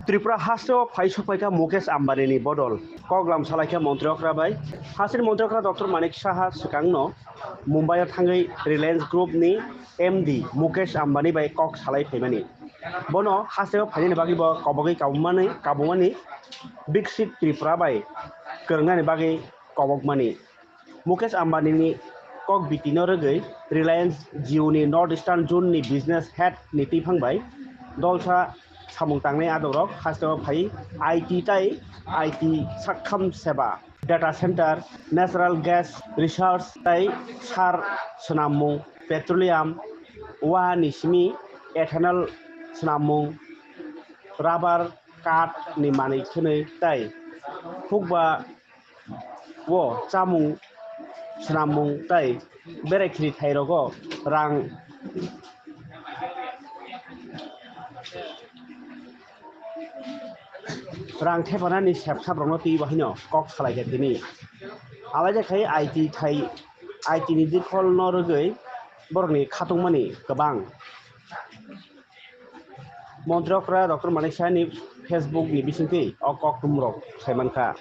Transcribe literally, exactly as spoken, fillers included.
Tripura hasteo phai sokphaikha Mukesh Ambani ni bodol. Koklam salaikha Montri Okra bai. Hasteni Montri Okra Doctor Manik Saha swkangno Mumbai o thangwi Reliance Group ni M D Mukesh Ambani bai kok salai phaimani. Bono hasteo phainani bagwi bo kobogwi kabumani, kabumani Biksit Tripura bai kwrwngnani bagwi kobokmani. Mukesh Ambani ni kok biti no rwgwi Reliance Jio ni North Eastern Zone ni business head ni twiphang bai dolsa samung tangnai adongrok hasteo phai I T tai I T sakham seba, data center, natural gas research tai sar swnammung, petroleum, wa ni simi ethanol swnammung, rubber, kath ni manwi khwnwi tai hukba o chamung swnammung tai berai khiri thai rogo rang rang thepanani sepsap rokno twi bahino kok salai kha tini. Alaida khai I T thai I T ni dikhol no rwgwi borokni khatungmani kwbang. Montri Okra Doctor Manik Saha ni Facebook ni bisingtwi o kok tumrok saimankha.